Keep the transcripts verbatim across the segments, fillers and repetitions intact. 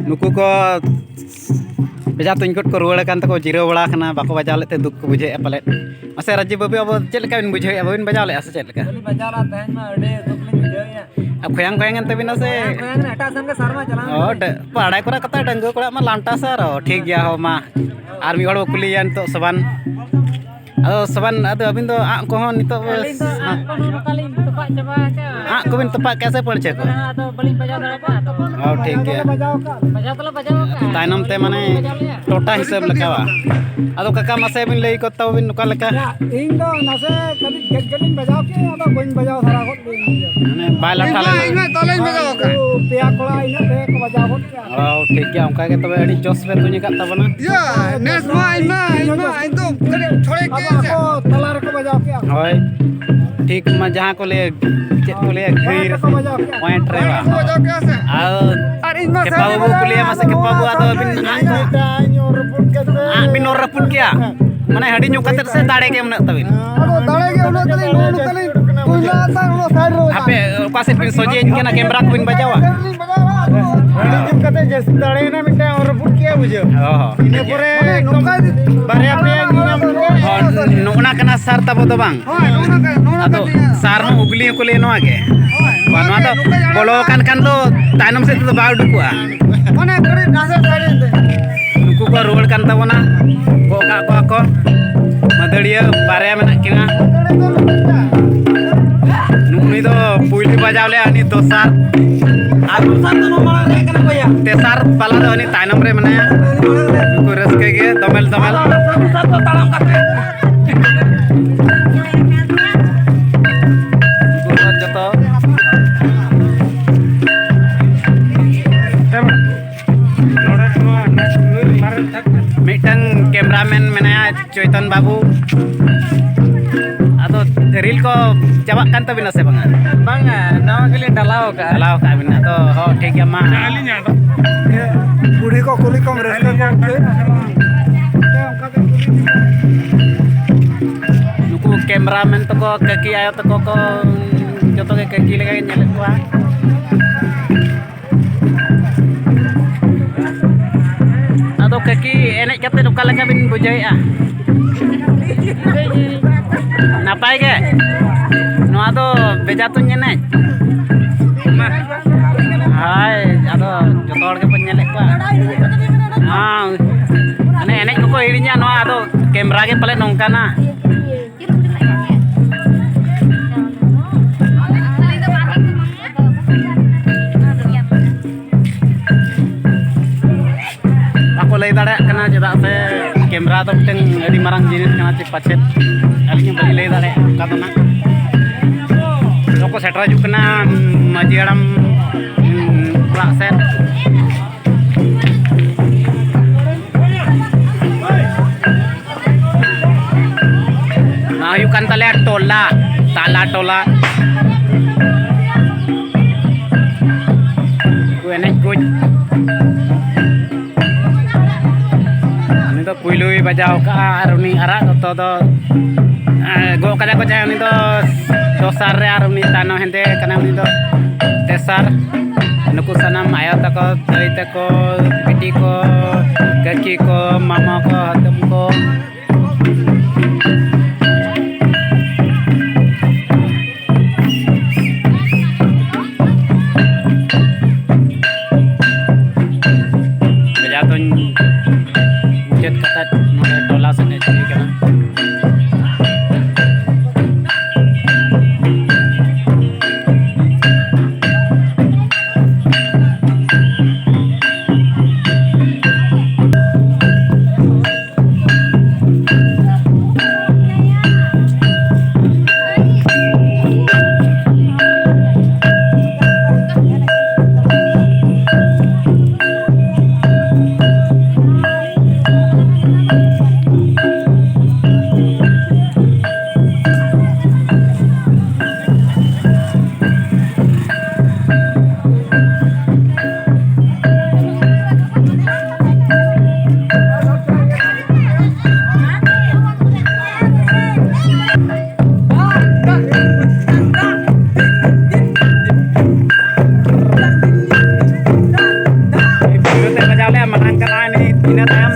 ᱱᱩᱠᱩ ᱠᱚ ᱵᱮᱡᱷᱟ ᱛᱩᱧ ᱠᱷᱚᱱ ᱠᱚ ᱨᱩᱣᱟᱹᱲ ᱟᱠᱟᱱ ᱛᱮᱠᱚ ᱡᱤᱨᱟᱹᱣ ᱵᱟᱲᱟ ᱟᱠᱟᱱᱟ, ᱵᱟᱠᱚ ᱵᱟᱡᱟᱣ ᱞᱮᱫ ᱛᱮ ᱫᱩᱠ ᱠᱚ ᱵᱩᱡᱷᱟᱹᱣᱮᱫᱼᱟ ᱯᱟᱞᱮᱫ᱾ ᱢᱟᱥᱮ ᱨᱟᱡᱤᱵ ᱵᱟᱹᱵᱩ, ᱟᱵᱚ ᱪᱮᱫ ᱞᱮᱠᱟ ᱵᱤᱱ ᱵᱩᱡᱷᱟᱹᱣᱮᱫᱼᱟ? ᱵᱟᱹᱵᱤᱱ ᱵᱟᱡᱟᱣ ᱞᱮᱫᱼᱟ ᱥᱮ ᱪᱮᱫ ᱞᱮᱠᱟ? ᱵᱟᱹᱞᱤᱧ ᱵᱟᱡᱟᱣ ᱞᱮᱫᱼᱟ, ᱛᱮᱦᱮᱧ ᱢᱟ ᱟᱹᱰᱤ ᱫᱩᱠ ᱞᱤᱧ ᱵᱩᱡᱷᱟᱹᱣᱮᱫᱼᱟ᱾ ᱟᱨ ᱠᱷᱚᱭᱟᱝ ᱠᱷᱚᱭᱟᱝ ᱮᱱ ᱛᱟᱹᱵᱤᱱᱟ ᱥᱮ? ᱠᱷᱚᱭᱟᱝ ᱠᱷᱚᱭᱟᱝ ᱮᱱᱟ, ᱮᱴᱟᱜ ᱥᱮᱱ ᱜᱮ ᱥᱟᱨ ᱢᱟ ᱪᱟᱞᱟᱣ ᱚ, ᱮᱱ᱾ ᱰᱟᱹ-, ᱵᱟᱲᱟᱭ ᱠᱚᱨᱟ ᱠᱟᱛᱷᱟ, ᱰᱟᱺᱜᱩᱣᱟᱹ ᱠᱚᱲᱟ ᱢᱟ ᱞᱟᱱᱴᱟ ᱥᱟᱨ᱾ ᱚ, ᱴᱷᱤᱠ ᱜᱮᱭᱟ, ᱦᱚᱸ ᱢᱟ᱾ ᱟᱨ ᱢᱤᱫ ᱦᱚᱲ ᱵᱚ ᱠᱩᱞᱤᱭᱮᱭᱟ ᱱᱤᱛᱚᱜ, ᱥᱚᱵᱟᱱ᱾ ᱟᱫᱚ ᱥᱚᱵᱟᱱ, ᱟᱫᱚ ᱟᱹᱵᱤᱱ ᱫᱚ ᱟᱸᱜ ᱠᱚᱦᱚᱸ ᱱᱤᱛᱚᱜ ᱟᱹᱞᱤᱧ ᱫᱚ ᱟᱸᱜ ᱠᱚᱦᱚᱸ ᱱᱚᱝᱠᱟ ᱞᱤᱧ ᱛᱚᱯᱟᱜ ᱪᱟᱵᱟ ᱟᱠᱟᱫᱼᱟ᱾ ᱟᱸᱜ ᱠᱚᱵᱤᱱ ᱛᱚᱯᱟᱜ ᱠᱮᱜᱼᱟ ᱥᱮ ᱯᱟᱹᱲᱪᱷᱟᱹ ᱠᱚ? ᱦᱮᱸ, ᱟᱫᱚ ᱵᱟᱹᱞᱤᱧ ᱵᱟᱡᱟᱣ ᱫᱟᱲᱮ ᱠᱟᱣᱫᱟ ᱛᱚ᱾ ᱚ, ᱴᱷᱤᱠ ᱜᱮᱭᱟ᱾ ᱵᱟᱡᱟᱣ ᱫᱚᱞᱮ ᱵᱟᱡᱟᱣ ᱟᱠᱟᱫᱼᱟ᱾ ᱛᱟᱭᱱᱚᱢ ᱛᱮ ᱢᱟᱱᱮ ᱴᱚᱴᱟ ᱦᱤᱥᱟᱹᱵ ᱞᱮᱠᱟ ᱵᱟ? ᱟᱫᱚ ᱠᱟᱠᱟ, ᱢᱟᱥᱮ ᱟᱹᱵᱤᱱ ᱞᱟᱹᱭ ᱠᱚ ᱛᱟᱵᱚ ᱵᱤᱱ ᱚᱠᱟ ᱞᱮᱠᱟ? ᱤᱧ ᱫᱚ ᱱᱟᱥᱮ ᱠᱟᱹᱴᱤᱡ ᱜᱮᱫ ᱜᱮᱫ ᱤᱧ ᱵᱟᱡᱟᱣ ᱠᱮᱫᱼᱟ, ᱟᱫᱚ ᱵᱟᱹᱧ ᱵᱟᱡᱟᱣ ᱫᱷᱟᱨᱟ ᱜᱚᱫ ᱞᱮᱱ ᱜᱮᱭᱟ᱾ ᱢᱟᱱᱮ ᱵᱟᱭ ᱞᱟᱴᱷᱟ ᱤᱧ ᱢᱟ, ᱞᱮᱱᱟ? ᱤᱧ ᱢᱟ ᱛᱟᱞᱮᱧ ᱵᱟᱡᱟᱣ ᱟᱠᱟᱫ᱾ ᱩᱱᱠᱩ ᱯᱮᱭᱟ ᱠᱚᱲᱟ ᱤᱱᱟᱹᱜ ᱛᱮᱜᱮ ᱠᱚ ᱵᱟᱡᱟᱣ ᱜᱚᱫ ᱠᱮᱫᱼᱟ᱾ ᱚ, ᱴᱷᱤᱠ ᱜᱮᱭᱟ, ᱚᱱᱠᱟ ᱜᱮ ᱛᱚᱵᱮ ᱟᱹᱰᱤ ᱡᱚᱥ ᱯᱮ ᱛᱩᱧ ᱟᱠᱟᱫ ᱛᱟᱵᱚᱱᱟ᱾ ᱤᱭᱟᱹ, ᱱᱮᱥ ᱢᱟ ᱤᱧ ᱢᱟ, ᱤᱧ ᱢᱟ, ᱤᱧ ᱫᱚ ᱠᱟᱹᱴᱤᱡ ᱪᱷᱚᱲᱮ ᱟᱫᱚ ᱠᱮᱫ ᱥᱮ᱾ ᱟᱠᱚ ᱛᱟᱞᱟ ᱨᱮᱠᱚ ᱵᱟᱡᱟᱣ ᱠᱮᱫᱼᱟ᱾ ᱦᱳᱭ, ᱴᱷᱤᱠ ᱢᱟ, ᱡᱟᱦᱟᱸ ᱠᱚ ᱞᱟᱹᱭᱟ, ᱪᱮᱫ ᱠᱚ ᱞᱟᱹᱭᱟ, ᱜᱷᱟᱹᱭ ᱨᱮ ᱥᱮ ᱯᱚᱭᱮᱱᱴ ᱨᱮ ᱵᱟᱝ? ᱠᱚ ᱵᱟᱡᱟᱣ ᱠᱮᱫᱼᱟ ᱥᱮ᱾ ᱟᱨ ᱟᱨ ᱤᱧ ᱢᱟ ᱠᱷᱮᱯᱟ ᱥᱟᱭᱤᱰ ᱵᱟᱹᱵᱩ ᱨᱮ ᱠᱩᱞᱤᱭᱮᱢ ᱥᱮ ᱠᱷᱮᱯᱟ ᱵᱟᱹᱵᱩ, ᱟᱫᱚ ᱟᱹᱵᱤᱱ ᱟᱸᱜ ᱵᱤᱱ ᱚᱨ ᱨᱟᱹᱯᱩᱫ ᱠᱮᱫ ᱜᱮᱭᱟ? ᱢᱟᱱᱮ ᱦᱟᱺᱰᱤ ᱧᱩ ᱠᱟᱛᱮᱫ ᱥᱮ ᱫᱟᱲᱮ ᱜᱮ ᱩᱱᱟᱹᱜ ᱛᱟᱹᱵᱤᱱ? ᱟᱫᱚ ᱫᱟᱲᱮ ᱜᱮ ᱩᱱᱟᱹᱜ ᱛᱟᱹᱞᱤᱧ, ᱱᱚᱜᱼᱚ ᱱᱚᱝᱠᱟ ᱞᱤᱧ ᱯᱩᱭᱞᱟᱹ ᱟᱛᱟᱨ ᱚᱱᱟ ᱥᱟᱭᱤᱰ ᱨᱮ ᱦᱟᱯᱮ, ᱚᱠᱟ ᱥᱮᱫ ᱵᱤᱱ ᱥᱚᱡᱷᱮᱭᱟᱹᱧ ᱠᱟᱱᱟ, ᱠᱮᱢᱨᱟ ᱠᱚᱵᱤᱱ ᱵᱟᱡᱟᱣᱟ? ᱦᱟᱺᱰᱤ ᱧᱩ ᱠᱟᱛᱮᱫ ᱡᱟᱹᱥᱛᱤ ᱫᱟᱲᱮᱭᱮᱱᱟ, ᱢᱤᱫᱴᱟᱝ ᱚᱨ ᱨᱟᱹᱯᱩᱫ ᱠᱮᱫᱼᱟ, ᱵᱩᱡᱷᱟᱹᱣ᱾ ᱚ ᱦᱚᱸ, ᱤᱱᱟᱹ ᱴᱷᱤᱠ ᱜᱮᱭᱟ᱾ ᱯᱚᱨᱮ ᱢᱟᱱᱮ ᱱᱚᱝᱠᱟ ᱵᱟᱨᱭᱟ ᱯᱮᱭᱟ ᱧᱩ ᱧᱟᱢ ᱠᱮᱫᱼᱟ᱾ ᱦᱚᱸ, ᱱᱚᱜᱼᱚ ᱱᱟ ᱠᱟᱱᱟ ᱥᱟᱨ ᱛᱟᱵᱚ ᱫᱚ ᱵᱟᱝ? ᱦᱳᱭ, ᱱᱚᱜᱼᱚ ᱱᱚᱝᱠᱟ, ᱱᱚᱜᱼᱚ ᱱᱚᱝᱠᱟ ᱟᱫᱚ ᱠᱟᱹᱴᱤᱡ᱾ ᱥᱟᱨ ᱦᱚᱸ ᱩᱜᱽᱞᱤ ᱦᱚᱸᱠᱚ ᱞᱟᱹᱭᱟ ᱱᱚᱣᱟ ᱜᱮ᱾ ᱦᱳᱭ, ᱵᱟᱝ, ᱱᱚᱣᱟ ᱫᱚ ᱱᱚᱝᱠᱟ ᱡᱟᱦᱟᱸ ᱵᱚᱞᱚ ᱟᱠᱟᱱ ᱠᱷᱟᱱ ᱫᱚ ᱛᱟᱭᱱᱚᱢ ᱥᱮᱫ ᱛᱮᱫᱚ ᱵᱟᱭ ᱩᱰᱩᱠᱚᱜᱼᱟ᱾ ᱢᱟᱱᱮ ᱠᱟᱹᱴᱤᱡ ᱱᱟᱥᱮ ᱥᱟᱭᱤᱰ ᱛᱮ᱾ ᱱᱩᱠᱩ ᱠᱚ ᱨᱩᱣᱟᱹᱲ ᱠᱟᱱ ᱛᱟᱵᱚᱱᱟ, ᱜᱚᱜ ᱠᱟᱜ ᱠᱚᱣᱟ ᱠᱚ᱾ ᱢᱟᱹᱫᱟᱹᱲᱤᱭᱟᱹ ᱵᱟᱨᱭᱟ ᱢᱮᱱᱟᱜ ᱠᱤᱱᱟ᱾ ᱱᱩᱜ-ᱩᱱᱤ ᱫᱚ ᱯᱩᱭᱞᱩ ᱵᱟᱡᱟᱣ ᱞᱮᱜᱼᱟ, ᱩᱱᱤ ᱫᱚᱥᱟᱨ᱾ ᱟᱨ ᱫᱚᱥᱟᱨ ᱫᱚ ᱱᱚᱣᱟ ᱢᱟᱲᱟᱝ ᱨᱮ ᱠᱟᱱᱟ ᱵᱚᱭᱦᱟ᱾ ᱛᱮᱥᱟᱨ ᱵᱟᱞᱟ ᱫᱚ ᱩᱱᱤ ᱛᱟᱭᱱᱚᱢ ᱨᱮ ᱢᱮᱱᱟᱭᱟ᱾ ᱩᱱᱠᱩ ᱨᱟᱹᱥᱠᱟᱹ ᱜᱮ ᱫᱚᱢᱮᱞ ᱫᱚᱢᱮᱞ᱾ ᱟᱫᱚ ᱫᱚᱥᱟᱨ ᱫᱚ ᱛᱟᱲᱟᱢ ᱠᱟᱛᱮ᱾ ᱩᱱᱠᱩ ᱫᱚ ᱡᱚᱛᱚ ᱢᱤᱫᱴᱟᱝ ᱠᱮᱢᱨᱟᱢᱮᱱ ᱢᱮᱱᱟᱭᱟ, ᱪᱳᱭᱛᱚᱱ ᱵᱟᱹᱵᱩ᱾ ᱟᱫᱚ ᱨᱤᱞ ᱠᱚ ᱪᱟᱵᱟᱜ ᱠᱟᱱ ᱛᱟᱹᱵᱤᱱᱟ ᱥᱮ ᱵᱟᱝᱟ? ᱵᱟᱝᱟ, ᱱᱟᱣᱟ ᱜᱮᱞᱤᱧ ᱰᱟᱞᱟᱣ ᱟᱠᱟᱫᱼᱟ᱾ ᱰᱟᱞᱟᱣ ᱟᱠᱟᱫ ᱵᱤᱱ, ᱟᱫᱚ ᱦᱚᱸ, ᱴᱷᱤᱠ ᱜᱮᱭᱟ, ᱢᱟ᱾ ᱵᱩᱲᱦᱤ ᱠᱚ ᱠᱩᱞᱤ ᱠᱚᱢ, ᱨᱟᱹᱥᱠᱟᱹ ᱠᱚᱢ ᱵᱩᱡᱷᱟᱹᱣ᱾ ᱱᱩᱠᱩ ᱠᱮᱢᱨᱟᱢᱮᱱ ᱛᱟᱠᱚ, ᱠᱟᱹᱠᱤ ᱟᱭᱳ ᱛᱟᱠᱚ ᱠᱚ, ᱡᱚᱛᱚ ᱜᱮ ᱠᱟᱹᱠᱤ ᱞᱮᱠᱟ ᱜᱮ ᱧᱮᱞᱮᱫ ᱠᱚᱣᱟ᱾ ᱚᱠᱟ ᱞᱮᱠᱟ ᱵᱤᱱ ᱵᱩᱡᱷᱟᱹᱣᱮᱫᱼᱟ? ᱱᱟᱯᱟᱭ ᱜᱮ? ᱱᱚᱣᱟ ᱫᱚ ᱵᱮᱡᱟ ᱛᱩᱧ ᱮᱱᱮᱡ? ᱦᱳᱭ, ᱟᱫᱚ ᱡᱚᱛᱚ ᱦᱚᱲ ᱜᱮᱵᱚᱱ ᱧᱮᱞᱮᱫ ᱠᱚᱣᱟ᱾ ᱦᱮᱸ, ᱢᱟᱱᱮ ᱮᱱᱮᱡ ᱠᱚᱠᱚ ᱦᱤᱲᱤᱧᱟ ᱱᱚᱣᱟ, ᱟᱫᱚ ᱠᱮᱢᱨᱟ ᱜᱮ ᱯᱟᱞᱮ ᱱᱚᱝᱠᱟᱱᱟ᱾ ᱵᱟᱠᱚ ᱞᱟᱹᱭ ᱫᱟᱲᱮᱭᱟᱜ ᱠᱟᱱᱟ, ᱪᱮᱫᱟᱜ ᱥᱮ ᱠᱮᱢᱨᱟ ᱫᱚ ᱢᱤᱫᱴᱟᱝ ᱟᱹᱰᱤ ᱢᱟᱨᱟᱝ ᱡᱤᱱᱤᱥ ᱠᱟᱱᱟ, ᱪᱮᱫ ᱯᱟᱪᱮᱫ ᱟᱹᱞᱤᱧ ᱦᱚᱸ ᱵᱟᱹᱞᱤᱧ ᱞᱟᱹᱭ ᱫᱟᱲᱮᱭᱟᱜᱼᱟ ᱚᱱᱠᱟ ᱫᱚ ᱱᱟᱜ᱾ ᱱᱚᱣᱟ ᱠᱚ ᱥᱮᱴᱮᱨ ᱦᱤᱡᱩᱜ ᱠᱟᱱᱟ ᱢᱟᱹᱡᱷᱤ ᱦᱟᱲᱟᱢ ᱚᱲᱟᱜ ᱥᱮᱫ᱾ ᱱᱚᱣᱟ ᱦᱩᱭᱩᱜ ᱠᱟᱱ ᱛᱟᱞᱮᱭᱟ ᱴᱚᱞᱟ, ᱛᱟᱞᱟ ᱴᱚᱞᱟ᱾ ᱠᱚ ᱮᱱᱮᱡ ᱠᱚ᱾ ᱩᱱᱤ ᱫᱚ ᱯᱩᱭᱞᱩᱭ ᱵᱟᱡᱟᱣ ᱠᱟᱜᱼᱟ, ᱟᱨ ᱩᱱᱤ ᱟᱨᱟᱜ ᱫᱚᱛᱚ ᱫᱚ, ᱮᱸ, ᱜᱚᱜ ᱠᱟᱫᱮᱭᱟ ᱠᱚ ᱡᱟᱦᱟᱸᱭ, ᱩᱱᱤ ᱫᱚ ᱫᱚᱥᱟᱨ ᱨᱮ, ᱟᱨ ᱩᱱᱤ ᱛᱟᱭᱱᱚᱢ ᱦᱮᱸᱫᱮ ᱠᱟᱱᱟᱭ, ᱩᱱᱤ ᱫᱚ ᱛᱮᱥᱟᱨ᱾ ᱱᱩᱠᱩ ᱥᱟᱱᱟᱢ ᱟᱭᱳ ᱛᱟᱠᱚ, ᱫᱟᱹᱭ ᱛᱟᱠᱚ, ᱵᱤᱴᱤ ᱠᱚ, ᱠᱟᱹᱠᱤ ᱠᱚ, ᱢᱟᱢᱟ ᱠᱚ, ᱦᱟᱛᱚᱢ ᱠᱚ᱾ ᱵᱮᱡᱷᱟ ᱛᱩᱧ ᱢᱩᱪᱟᱹᱫ ᱠᱟᱛᱮ ᱱᱚᱰᱮ ᱴᱚᱞᱟ ᱥᱮᱫ ᱦᱮᱡ ᱦᱩᱭ ᱠᱟᱱᱟ᱾ ᱯᱩᱭᱞᱩ ᱛᱮ ᱵᱟᱡᱟᱣ ᱞᱮᱜᱼᱟ, ᱢᱟᱲᱟᱝ ᱠᱟᱱᱟ ᱩᱱᱤ, ᱤᱱᱟᱹ ᱛᱟᱭᱚᱢ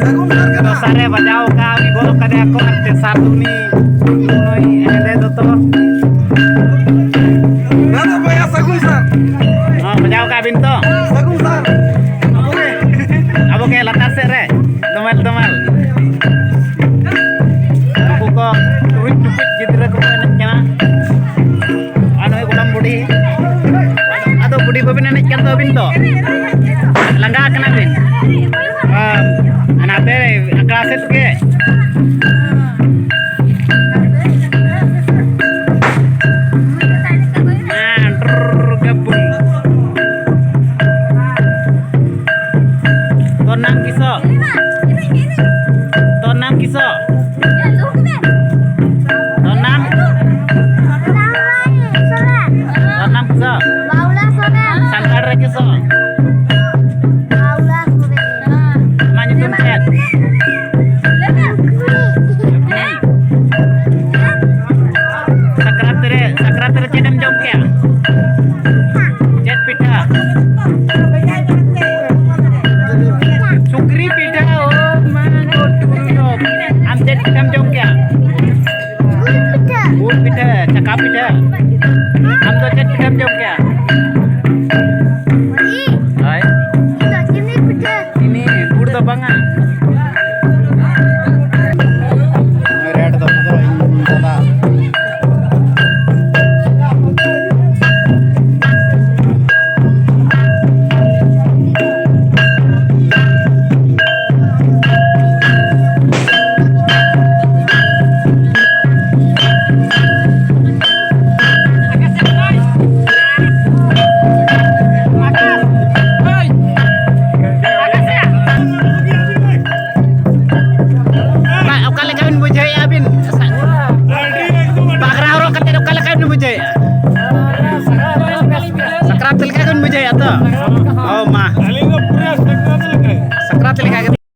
ᱫᱚᱥᱟᱨ᱾ ᱟᱨᱮ ᱵᱟᱡᱟᱣ ᱠᱟᱜᱼᱟ, ᱩᱱᱤ ᱜᱚᱜ ᱠᱟᱫᱮᱭᱟ ᱠᱚ, ᱟᱨ ᱛᱮᱥᱟᱨ ᱫᱚ ᱩᱱᱤ, ᱩᱱᱤ ᱦᱮᱸᱫᱮ ᱫᱚᱛᱚ᱾ ᱫᱟᱫᱟ ᱵᱚᱭᱦᱟ ᱥᱟᱹᱜᱩᱱ ᱥᱟᱨ᱾ ᱦᱚᱸ, ᱵᱟᱡᱟᱣ ᱠᱟᱜᱼᱟ ᱵᱤᱱ ᱛᱚ? ᱥᱟᱹᱜᱩᱱ ᱥᱟᱨ᱾ ᱟᱵᱚ ᱜᱮ ᱞᱟᱛᱟᱨ ᱥᱮᱫ ᱨᱮ ᱫᱚᱢᱮᱞ ᱫᱚᱢᱮᱞ᱾ ᱩᱱᱠᱩ ᱠᱚ ᱴᱩᱠᱩᱡ ᱴᱩᱠᱩᱡ ᱜᱤᱫᱽᱨᱟᱹ ᱠᱚᱠᱚ ᱮᱱᱮᱡ ᱠᱟᱱᱟ᱾ ᱟᱨ ᱱᱩᱭ ᱜᱚᱲᱚᱢ ᱵᱩᱰᱷᱤ, ᱟᱫᱚ ᱵᱩᱰᱷᱤ ᱵᱟᱹᱵᱤᱱ ᱮᱱᱮᱡ ᱠᱟᱱ ᱫᱚ ᱟᱹᱵᱤᱱ ᱫᱚ? ᱞᱟᱸᱜᱟ ᱠᱟᱱᱟ ᱵᱤᱱ? ᱦᱮᱸ, ᱦᱟᱱᱟᱛᱮ ᱟᱠᱷᱲᱟ ᱥᱮᱫ ᱜᱮ᱾ ᱦᱮᱸ, ᱰᱨᱨᱨ ᱜᱮ ᱵᱩᱝ᱾ ᱛᱳᱨ ᱱᱟᱢ ᱠᱤᱥᱚ? ᱛᱳᱨ ᱱᱟᱢ ᱠᱤᱥᱚ? ᱛᱳᱨ ᱱᱟᱢ? ᱛᱳᱨ ᱱᱟᱢ ᱠᱤᱥᱚ? ᱥᱟᱱᱛᱟᱲ ᱨᱮ ᱠᱤᱥᱚ? ᱟᱢᱟᱜ ᱧᱩᱛᱩᱢ ᱪᱮᱫ? ᱥᱟᱠᱨᱟᱛ ᱨᱮ, ᱥᱟᱠᱨᱟᱛ ᱨᱮ ᱪᱮᱫ ᱮᱢ ᱡᱚᱢ ᱠᱮᱜᱼᱟ? ᱪᱮᱫ ᱯᱤᱴᱷᱟᱹ? ᱥᱩᱠᱨᱤ ᱯᱤᱴᱷᱟᱹ, ᱳ ᱢᱟ ᱜᱳ ᱴᱩᱨᱩ ᱫᱚ᱾ ᱟᱢ ᱪᱮᱫ ᱯᱤᱴᱷᱟᱹᱢ ᱡᱚᱢ ᱠᱮᱜᱼᱟ? ᱜᱩᱲ ᱯᱤᱴᱷᱟᱹ᱾ ᱜᱩᱲ ᱯᱤᱴᱷᱟᱹ, ᱪᱟᱠᱟ ᱯᱤᱴᱷᱟᱹ᱾ ᱟᱢ ᱫᱚ ᱪᱮᱫ ᱯᱤᱴᱷᱟᱹᱢ ᱡᱚᱢ ᱠᱮᱜᱼᱟ? ᱤᱧ? ᱦᱳᱭ᱾ ᱤᱧ ᱫᱚ ᱪᱤᱱᱤ ᱯᱤᱴᱷᱟᱹ᱾ ᱪᱤᱱᱤ, ᱜᱩᱲ ᱫᱚ ᱵᱟᱝᱟ᱾ ᱨᱮᱴ ᱫᱚ ᱫᱚ ᱤᱧ ᱫᱟᱫᱟ᱾ ᱚᱠᱟ, ᱚᱠᱟ ᱞᱮᱠᱟ ᱵᱤᱱ ᱵᱩᱡᱷᱟᱹᱣᱮᱫᱼᱟ ᱟᱹᱵᱤᱱ? ᱯᱟᱜᱽᱨᱟ ᱦᱚᱨᱚᱜ ᱠᱟᱛᱮ ᱚᱠᱟ ᱞᱮᱠᱟ ᱵᱤᱱ ᱵᱩᱡᱷᱟᱹᱣᱮᱫᱼᱟ? ᱥᱟᱠᱨᱟᱛ ᱞᱮᱠᱟ ᱵᱤᱱ ᱵᱩᱡᱷᱟᱹᱣᱮᱫᱼᱟ ᱛᱚ? ᱚ,